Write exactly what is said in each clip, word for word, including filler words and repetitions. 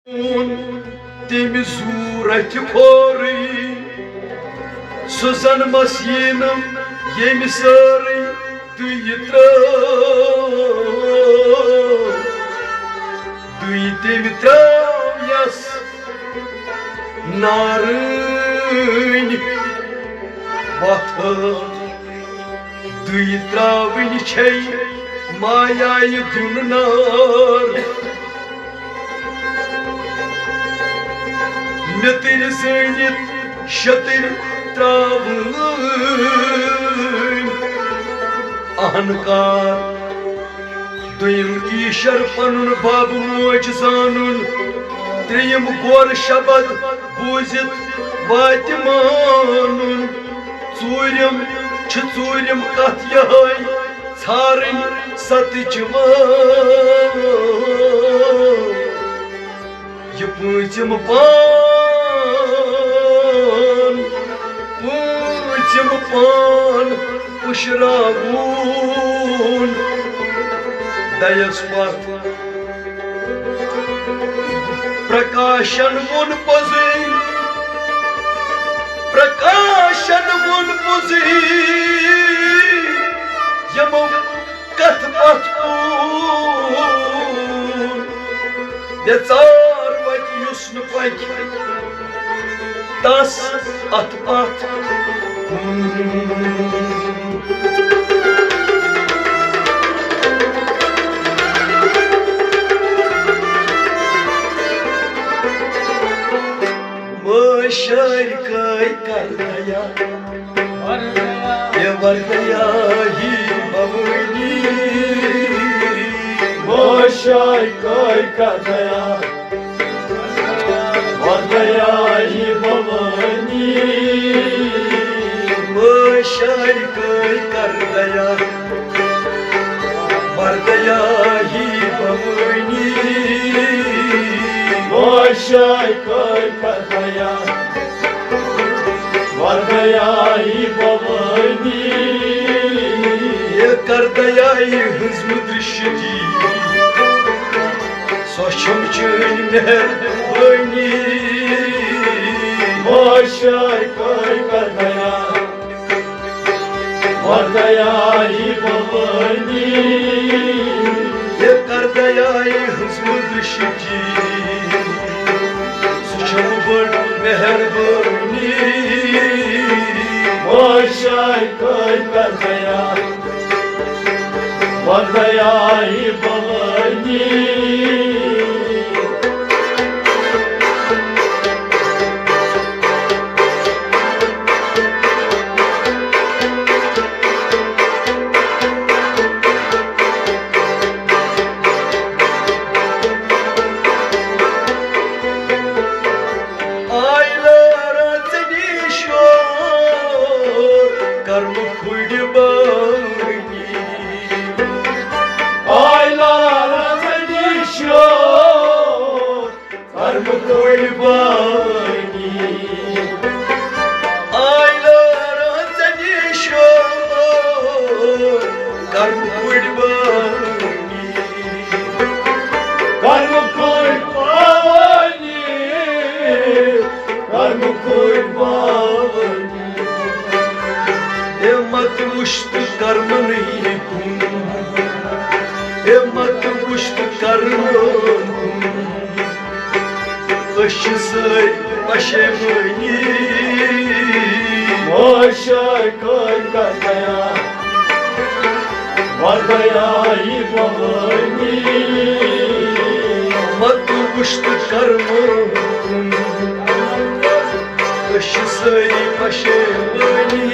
تٔمۍ زوٗر اَتھِ کھورٕے، سُہ زَن مَس یی نہٕ ییٚمہِ سٲرٕے تُہۍ یہِ ترٛٲو۔ دوٚیہِ تٔمۍ ترٛٲو یَس نارٕنۍ وَتھ۔ دوٚیہِ ترٛاوٕنۍ چھے مایایہِ دیُن نار۔ مےٚ تٔرۍ زٲنِتھ شیٚتٕرۍ ترٛاوٕنۍ اہنکار۔ دوٚیِم ایٖشر پنُن بب موج زانُن، ترٛیٚیِم غور شبد بوٗزِتھ واتہِ مانُن، ژوٗرِم چھِ ژوٗرِم کتھ یِہوٚے ژھارٕنۍ ستٕچ وٲر۔ یہِ پوٗنٛژِم پان، پوٗنٛژِم پان پُشراوُن۔ دَیَس پتھ پرکاشن ووٚن پوٚزُے، پرکاشن ووٚن پوٚزُے، یِمو کتھ پتھ کُن یژار وتہِ یُس نہٕ پکہِ تس اتھ پتھ کُن۔ مٲشٲرۍ کٲے کر دیا، یہ وردیا ہی بوٲنی۔ مٲشٲرۍ کٲے کر دیا، وردیا ہی بوٲنی۔ مٲشٲرۍ کٲے کر دیا، وردیا ہی بوٲنی۔ مٲشٲرۍ کٲے کر دیا، وردیا ہی بوٲنی۔ یہ کر دیا ہی ہٕنٛز مُدرِشتی، سۄ چھم چٲنۍ مہربٲنی۔ مٲشٲرۍ کٲے کر دیا، وردیا ہی بوٲنی۔ یہ کر دیا ہی ہٕنٛز مُدرِشتی، سۄ چھم بٔڑ مہربٲنی۔ مٲشٲرۍ کٲے کر دیا، وردیا ہی بوٲنی۔ آیلہ رژنی شور کرمہٕ کھُڑِ بٲنی۔ آیلہ رژنی شور کرمہٕ کھُڑِ بٲنی۔ آیلہ رژنی شور کرمہٕ کھُڑِ بٲنی۔ کرمہٕ کھُڑِ بٲنی، کرمہٕ کھُڑِ بٲنی۔ اے مت وُچھ تہٕ کرمہٕ نہٕ یہِ کُن، اے مت وُچھ تہٕ کرمہٕ کُن۔ أسۍ چھِ سٲرۍ پشیمٲنی۔ مٲشٲرۍ کٲے کر دیا، وردیا ہی بوٲنی۔ مت وُچھ تہٕ کرمہٕ کُن، أسۍ چھِ سٲری پشیمٲنی۔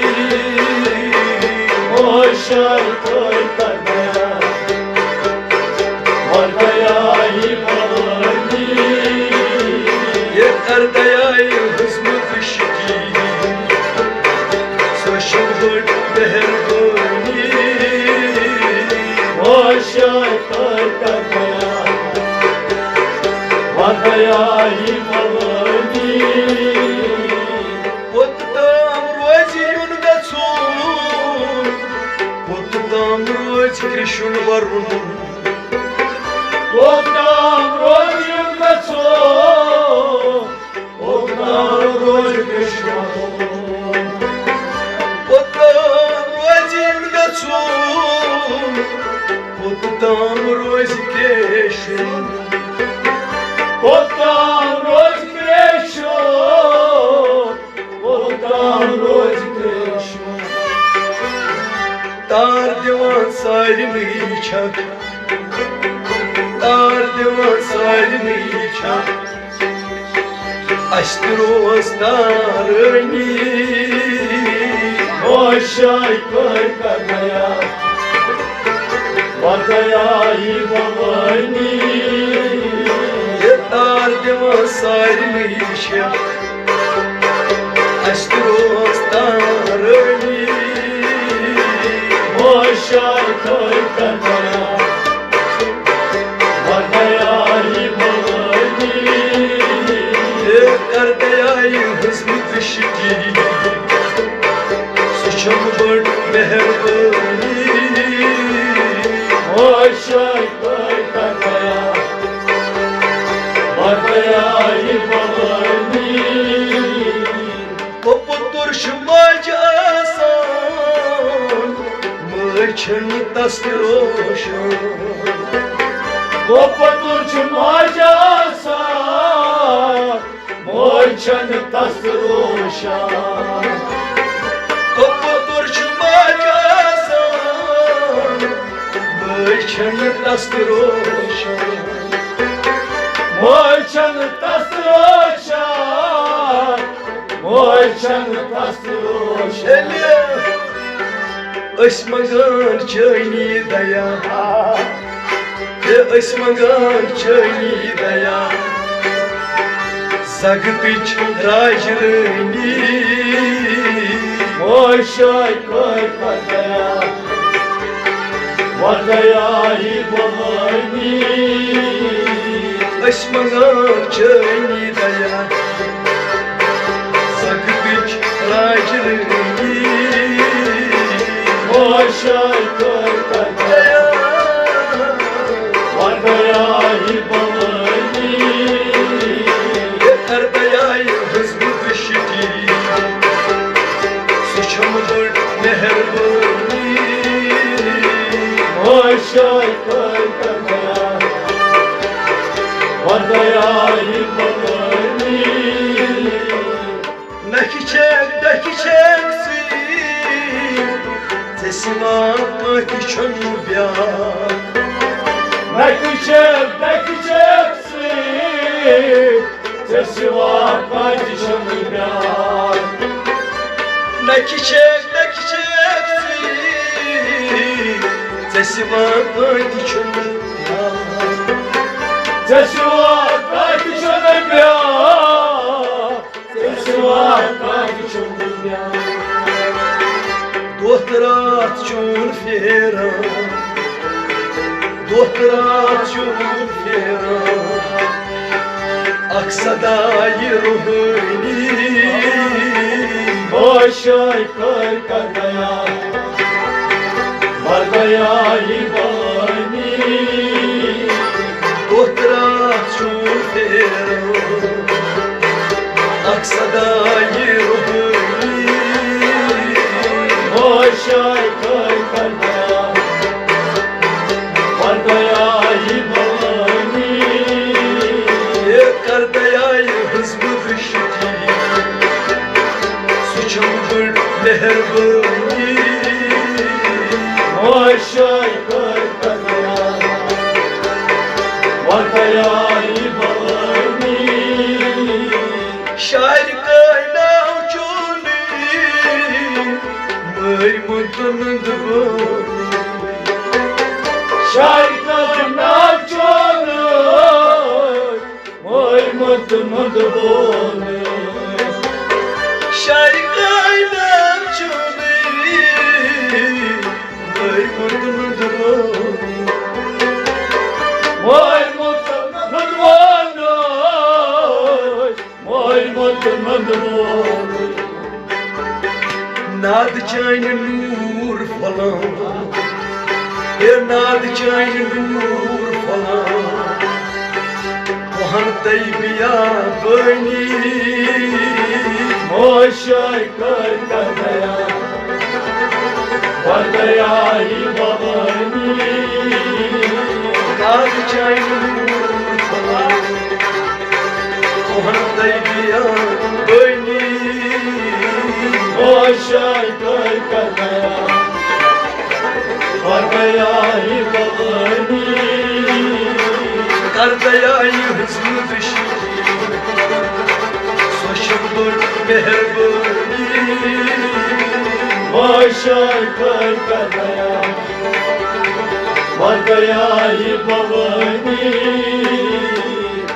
مٲشٲرۍ کٲے کر دیا، وردیا ہی بوٲنی۔ یہ کر دیا ہی ہٕنٛز مُدرِشتی، سۄ چھم بٔڑ مہربٲنی۔ مٲشٲرۍ کٲے کر دیا، وردیا ہی بوٲنی۔ کوٚت تام روزِ یُن گژھُن، کوٚت تام روزِ کرشُن ورُن۔ کوٚت تام روزِ یُن گژھُن، کوٚتام روزِ کرٛیشُن، کوٚتام روزِ کرٛیشُن۔ تار دِوان سارنٕے چھکھ، تار دِوان سارنٕے چھکھ۔ اَسہِ تہِ روز تارٲنی۔ ہوشاے کٔرۍ کر دیا، وردیا یہِ بھوٲنی۔ یہِ تار دِوان سارنٕے چھِ، اَسہِ تہِ روز تارٲنی۔ ہوشاے کٔرۍ کر دیا، وردیا یہِ بھوٲنی۔ ہے کر دیا یہِ حُسنُک شِکیٖن، سُہ چھُم بٔڑ مہربٲنی۔ ہوشاے کٔرۍ کر دیا، وردیا یہِ بھوٲنی۔ پوٚپُتُر چھُ ماجہِ آسان، مٲج چھَنہٕ تَس تہِ روشان۔ پوٚپُتُر چھُ ماجہِ آسان، مٲج چھَنہٕ تَس تہِ روشان۔ پوٚپُتُر چھُ ماجہِ آسان، مٲج چھَنہٕ تَس تہِ روشان۔ مٲج چھَنہٕ تَس تہِ روشان۔ مٲج چھَنہٕ تَس تہِ روشان۔ ییٚلہِ أسۍ منٛگان چٲنی دیا، ہے أسۍ منٛگان چٲنی دیا، زگتٕچ راج رٲنی۔ ہوشاے کٔرۍ کر دیا، وردیا یہِ بھوٲنی۔ أسۍ منٛگان چٲنی دیا، زگتٕچ راج رٲنی۔ ہوشاے کٔرۍ کر دیا، وردیا یہِ بھوٲنی۔ ہے کر دیا یہِ حُسنُک شِکیٖن، سُہ چھُم بٔڑ مہربٲنی۔ ہوشاے کٔرۍ کر دیا، وردیا یہِ بھوٲنی۔ نکھِ چھکھ، نکھِ چھکھ ژٕے، ژےٚ سوا کٲنٛسہِ چھُنہٕ بیٛاکھ۔ نکھِ چھکھ، نکھِ چھکھ ژٕے، ژےٚ سوا کٲنٛسہِ چھُنہٕ بیٛاکھ۔ نکھِ چھکھ، نکھِ چھکھ ژٕے، ژےٚ سوا کٲنٛسہِ چھُنہٕ بیٛاکھ۔ ژےٚ سوا کٲنٛسہِ چھُنہٕ بیٛاکھ۔ ژےٚ سوا کتہِ چھُم دُنیا؟ دۄہ تہٕ راتھ چون پھیران، دۄہ تہٕ راتھ چون پھیران، اکھ صدا یہِ روحٲنی۔ باشاے کر کر دیا، بردیا یہِ بانی۔ دۄہ تہٕ راتھ چون پھیران، اکھ صدا یہِ روحٲنی۔ باشاے کر کر دیا، بردیا یہِ بانی۔ ہے کر دیا یہِ حزب دشتی، سُہ چھُم بٔڑ مہربٲنی۔ باشاے کر کر دیا، بردیا یہِ بانی۔ شاعر کٲنۍ ناو چونٕے، مٲرۍ مُت نُنٛد بٲنۍ۔ شاعر کٲنۍ ناو چونٕے، مٲرۍ مُت نُنٛد بٲنۍ۔ شاعر کٲنۍ ناو چونٕے، مٲرۍ مُت نُنٛد بٲنۍ۔ مٲرۍ مُت نُنٛد بٲنۍ۔ مٲرۍ مُت نُنٛد بٲنۍ۔ ناد چٲنۍ نوٗر پھۄلان، ہے ناد چٲنۍ نوٗر پھۄلان، کوہن تَے بیابٲنی۔ باشاے کر کر دیا، بردیا یہِ بانی۔ ناد چٲنۍ نوٗر پھۄلان، ہردے بیان بٲنی۔ آشاے کر کردیا، وردیا ہی بلٲنی۔ کردیا ہی حضور شکی، سۄ چھم بٔڑ مہربٲنی۔ آشاے کر کردیا، وردیا ہی بلٲنی۔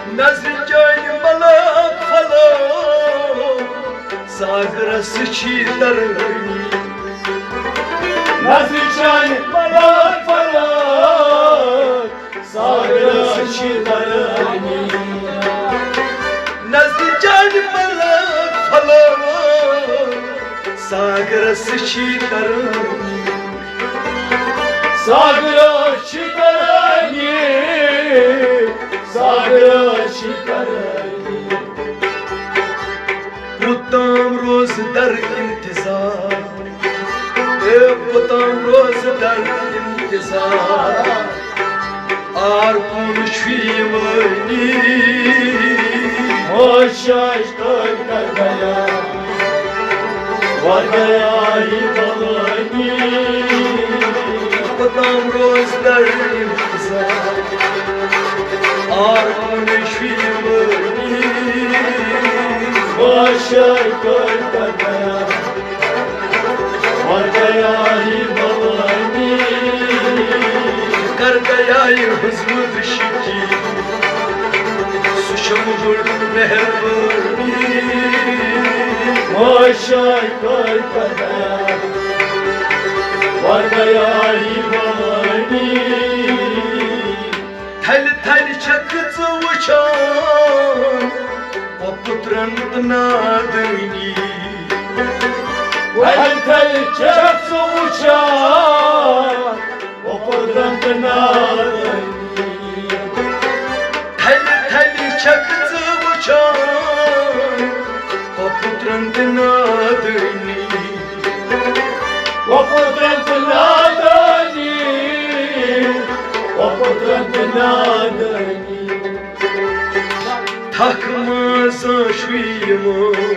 نظرِ چانہِ ملک فلک، ساگرس چھی ترٲنی۔ نظرِ چانہِ ملک فلک، ساگرس چھی ترٲنی۔ نظرِ چانہِ ملک فلک، ساگرس چھی ترٲنی۔ ساگرس چھی ترٲنی، ساگرس چھی ترٲنی۔ کوٚتام روزٕ در انتظار، اے کوٚتام روزٕ در انتظار۔ آر کُن چھُ یِوٲنی۔ آشاے کر کردیا، وردیا ہی بلٲنی۔ کوٚتام روزٕ در انتظار، آر کُن چھُ یِوٲنی۔ آشاے کر کردیا، وردیا ہی بلٲنی۔ کردیا ہی حضور شکی، سۄ چھم بٔڑ مہربٲنی۔ آشاے کر کردیا، وردیا ہی بلٲنی۔ تھلہِ تھلہِ چھکھ ژٕ وٕچھان، وۄپُترن تہٕ نادٲنی۔ تھلہِ تھلہِ چھکھ ژٕ وٕچھان، وۄپُترن تہٕ نادٲنی۔ تھلہِ تھلہِ چھکھ ژٕ وٕچھان، وۄپُترن تہٕ نادٲنی۔ وۄپُترن تہٕ نادٲنی، وۄپُترن تہٕ نادٲنی۔ تھکھ منٛز چھُ یِوان،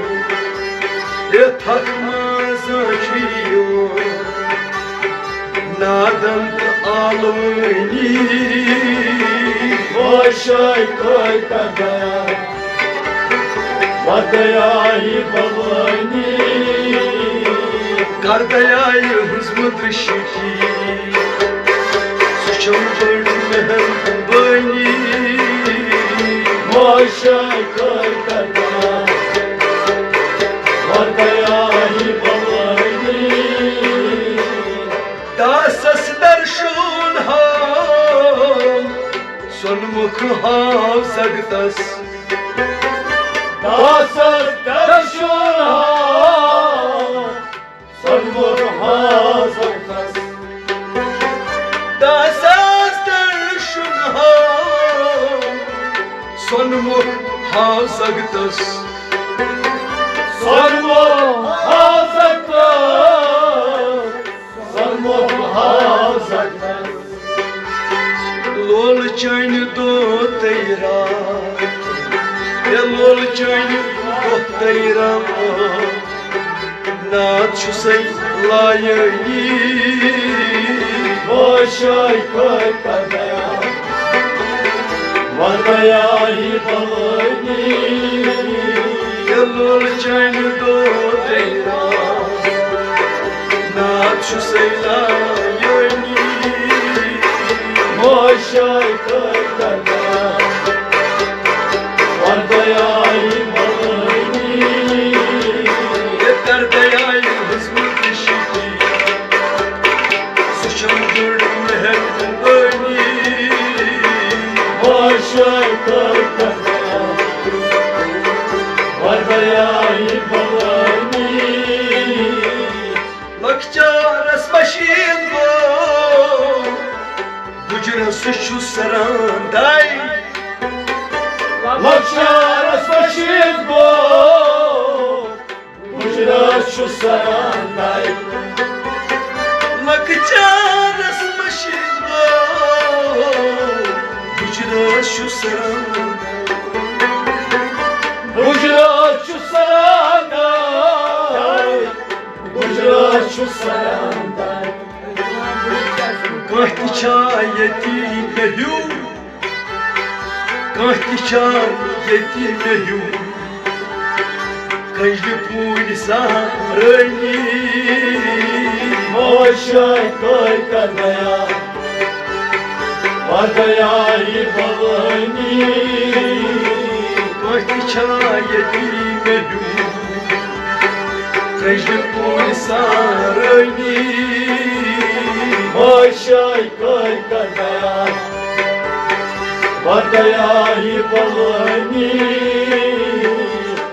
ہے تھکھ منٛز چھُ یِوان۔ نادن تہٕ آلوٲنی۔ آشاے کر کردیا، وردیا ہی بلٲنی۔ کردیا ہی حضور شکی، سۄ چھم بٔڑ مہربٲنی۔ آشاے کر کردیا، وردیا ہی بلٲنی۔ داسس درشُن ہاو، سۄنہٕ مُکھ ہاو زگتس۔ داسس درشُن ہاو، سۄنہٕ مُکھ ہاو زگتس۔ داسس درشُن ہاو، سۄنہٕ مُکھ ہاو زگتس۔ سۄنہٕ مُکھ ہاو زگتس۔ سۄنہٕ مُکھ ہاو زگتس۔ لولہٕ چٲنۍ دۄہ تہٕ راتھ، ہے لولہٕ چٲنۍ دۄہ تہٕ راتھ، ناد چھُسَے لایٲنی۔ آشاے کر کردیا، وردیا ہی بلٲنی۔ ہے لولہٕ چٲنۍ دۄہ تہٕ راتھ، ناد چھُسَے لایٲنی۔ آشاے کر کردیا، وردیا ہی بلٲنی۔ ہے کردیا ہی حضور شکی، سۄ چھم بٔڑ مہربٲنی۔ آشاے کر کردیا، وردیا ہی بلٲنی۔ لۄکچارس مشیٖن گوٚو، بُجرس چھُ سران داے۔ لۄکچارس مشیٖن گوٚو، بُجرس چھُ سران داے۔ لۄکچارس مشیٖن گوٚو، بُجرس چھُ سران داے۔ چھا ییٚتی مےٚ ہیوٗ، کانٛہہ تہِ چھا ییٚتی مےٚ ہیوٗ، کٔنٛجلہِ پوٗرۍ سہرٲنی۔ ماشاے کٲے کر دیا، وردیا یہِ بلٲنی۔ کٲنٛسہِ چھا ییٚتی مےٚ ہیوٗ، کٔنٛجہِ پوٗرۍ سہرٲنی۔ ماشاے کٲے کر دیا، وردیا یہِ بلٲنی۔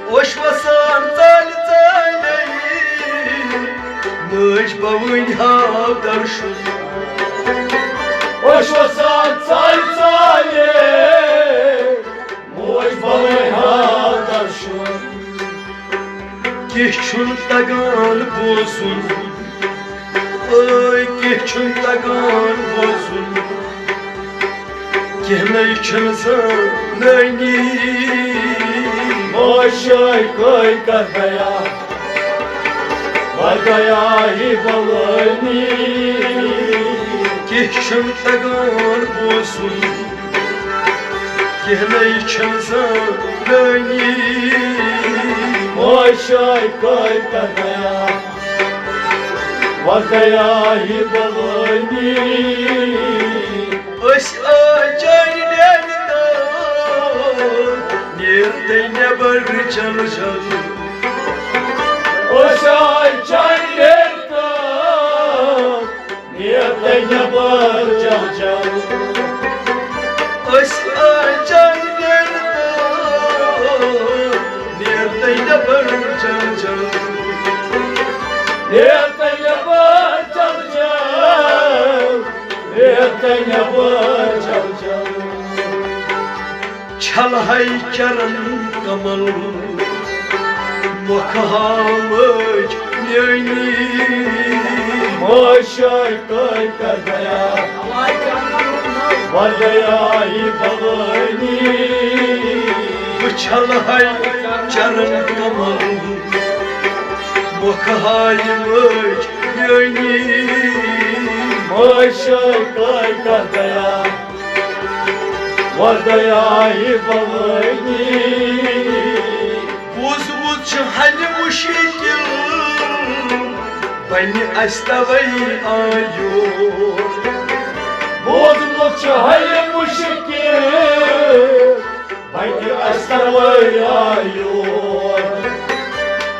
اوش وسان ژالہِ ژالے، مٲج بوٕنۍ ہاو درشُن۔ اوش وسان ژالہِ ژالے، مٲج بوٕنۍ ہاو درشُن۔ کینٛہہ چھُنہٕ تگان بوزُن، اے، کینٛہہ چھُنہٕ تگان بوزُن، کینٛہہ نَے چھُنہٕ زانٲنی۔ ماشاے کٲے کر دیا، وردیا یہِ بلٲنی۔ کینٛہہ چھُنہٕ تگان بوزُن، کینٛہہ نَے چھُنہٕ زانٲنی۔ ماشاے کٲے کر دیا، وردیا یہِ بلٲنی۔ أسۍ آے چانہِ ڈیرِ تام، نیر تہٕ نٮ۪بر چل چل۔ أسۍ آے چانہِ ڈیرِ تام، نیر تہٕ نٮ۪بر چل چل۔ أسۍ آے چانہِ ڈیرِ تام، نیر تہٕ نٮ۪بر چل چل۔ نیر تہٕ نٮ۪بر چل چل، نیر تہٕ نٮ۪بر چل چل۔ چھلہے چرن کمل، مۄکھٕ ہاو مٲج میٲنی۔ ماشاے کٲے کر دیا، وردیا یہِ بلٲنی۔ بہٕ چھلہے چرن کمل، مۄکھٕ ہاو مٲج میٲنی۔ ماشاے کٲے کر دیا، وردیا یہِ بلٲنی۔ بوٗزمُت چھُ ہنہِ مُشکِل، بنہِ اَسہِ توے آیو۔ بوٗزمُت چھُ ہنہِ مُشکِل، بنہِ اَسہِ توے آیو۔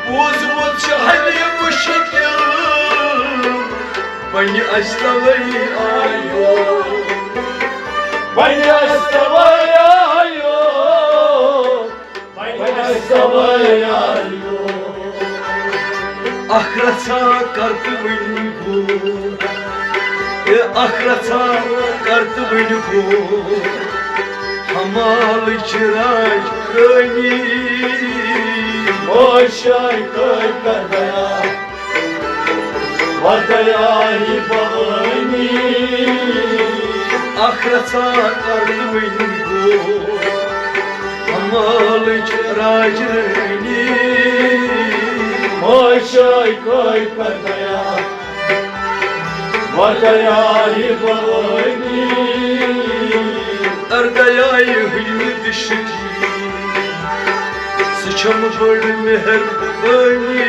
بوٗزمُت چھُ ہنہِ مُشکِل، بنہِ اَسہِ توے آیو۔ بنہِ اَسہِ توے آیو۔ بنہِ اَسہِ توے آیو۔ اکھ رژھا کر تہٕ وٕنۍ گوٚو، اے اکھ رژھا کر تہٕ وٕنۍ گوٚو، ہمالٕچ راج رٲنی۔ ماشاے کٲے کر دیا، وردیا یہِ بلٲنی۔ اکھ رژھا کر تہٕ وٕنۍ گوٚو، ہمالٕچ راج رٲنی۔ ماشاے کٲے کر دیا، وردیا یہِ بلٲنی۔ اردیا یہِ ہُنہِ دِشہِ سُہ چھم بٔڑ مہربٲنی۔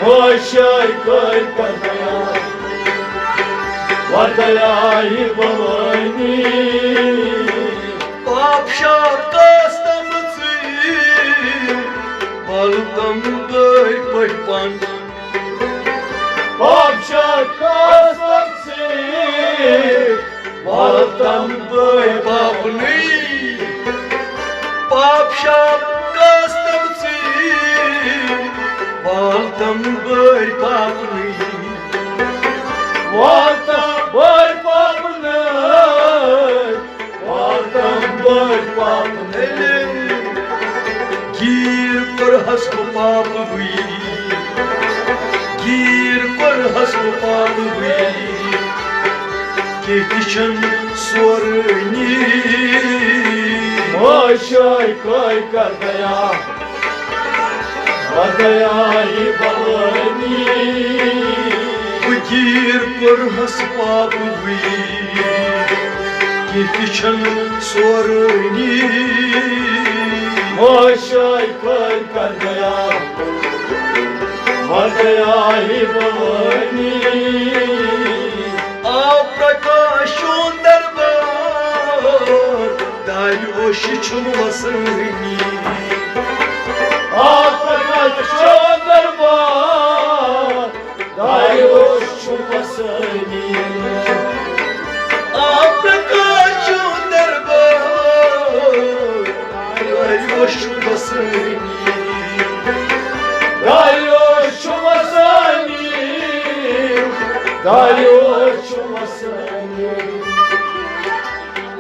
ماشاے کٲے کر دیا، وردیا یہِ بلٲنی۔ پاپ شاپ کاستم ژٕے، بل تم بٲے پٲٹھۍ پن۔ پاپ شاپ کاستم ژٕے، وال تم بٲے پاپنٕے۔ پاپ شاپ کاستم ژٕے، وال تم بٲے پاپنٕے۔ وال تم بٲے پاپنٕے۔ واتم بٔڑۍ پاپہٕ۔ گیٖر کوٚرہَس بہٕ پاپہٕ وٕے، گیٖر کوٚرہَس بہٕ پاپہٕ وٕے، کینٛہہ تہِ چھُنہٕ سورُے نی۔ ماشاے کٲے کر دیا، وردیا یہِ بلٲنی۔ فقیٖر کوٚرہَس پاپہٕ وٕے، کینٛہہ تہِ چھَنہٕ سورٲنی۔ ماشاے کٔرۍ کر دیا، وَدیاہی بھوٲنی۔ آ پرکاش چون دربار، دارِ اوشہِ چھُم وسٲنی۔ آ پرکاش چون دربار، دارِ اوشہِ چھُم وسٲنی۔ آ پرکاش چون دربار، دارِ اوشہِ چھُم وسٲنی۔ دارِ اوشہِ چھُم وسٲنی، دارِ اوشہِ چھُم وسٲنی۔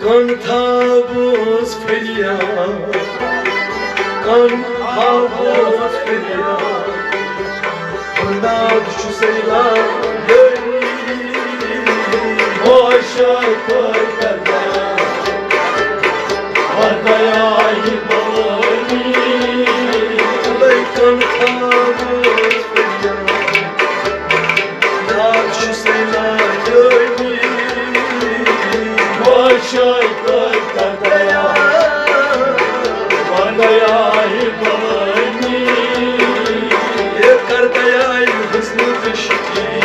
کن تھاوس فریاد، کن تھاوس فریاد، بناو چھُ سیلاب۔ ماشاء اللہ، اللہ، اللہ، اللہ، اللہ۔ کن تھاوس فریاد، ناز چھُ سیلاب۔ ماشاء اللہ، اللہ، اللہ، اللہ۔ اے کر دیا حسن عشقی،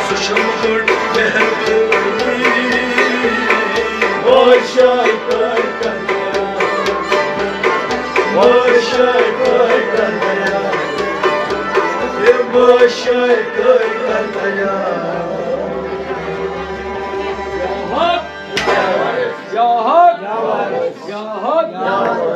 سُہ چھُم بٔڑ مہربٲنی۔ ماشاء اللہ، ماشاء اللہ، اے ماشاء اللہ۔ یا حق، یا حق، یا حق۔